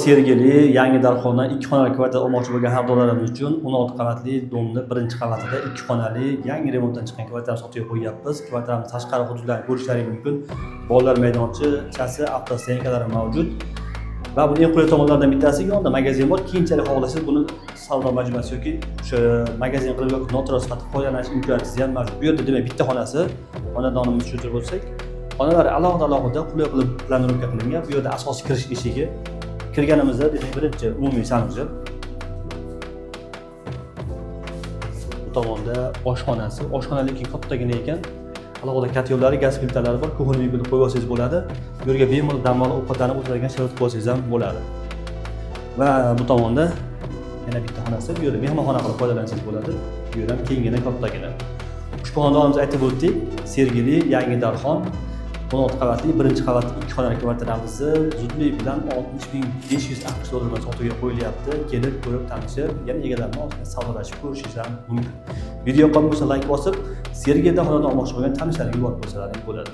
Sergeli yangi Darxondan 2 xonali kvartira olmoqchi bo'lgan xaridorlarimiz uchun 16 qavatli domni birinchi qavatida 2 xonali yangi remontdan chiqqan kvartirani sotuvga qo'yyapmiz. Kvartiramiz tashqari hududlarini ko'rishlaring mumkin. Bolalar maydonchasi, автостоянка lari mavjud. Va buni eng qulay tomonlaridan bittasi, yonida magazin bor. Keyinchalik xohlasangiz, buni savdo majmuasi yoki o'sha magazin qilib yoki noturar sifatida foydalanish imkoniyatingiz ham mavjud. Bu yerda, demak, bitta xonasi, xonadonimizni tushuntirib o'tsak, xonalar alohida alohida qulay qilib планировка qilingan. Bu yerda asosiy kirish eshigi. Kirganimizda, demak, birinchi umumiy санузел. Bu tomonda oshxonasi. Oshxona lekin kattagina ekan. Alohida котёл lari, gaz plitalari bor. Кухонный mebel qo'yib olsangiz bo'ladi. Bu yerga bemalol dam olib, ovqatlanib o'tiradigan sharoit qilib olsangiz ham bo'ladi. Va bu tomonda yana bitta xonasi. Bu yerda mehmonxona qilib foydalansangiz bo'ladi. Bu yer ham kenggina, kattagina. Ushbu xonadonimizni aytib o'tdik. Sergeli, yangi Darxon, 16 qavatli, birinchi qavatli 2 xonali kvartiramizni zudlik bilan 60 500 AQSh dollaridan sotuvga qo'yilyapti. Kelib, ko'rib, tanishib, yana egalari bilan ozgina savdolashib ko'rishingiz ham mumkin. Video yoqqan bo'lsa, layk bosib, Sergelida xonadon olmoqchi bo'lgan tanishlariga yuborib qo'ysalaring bo'ladi.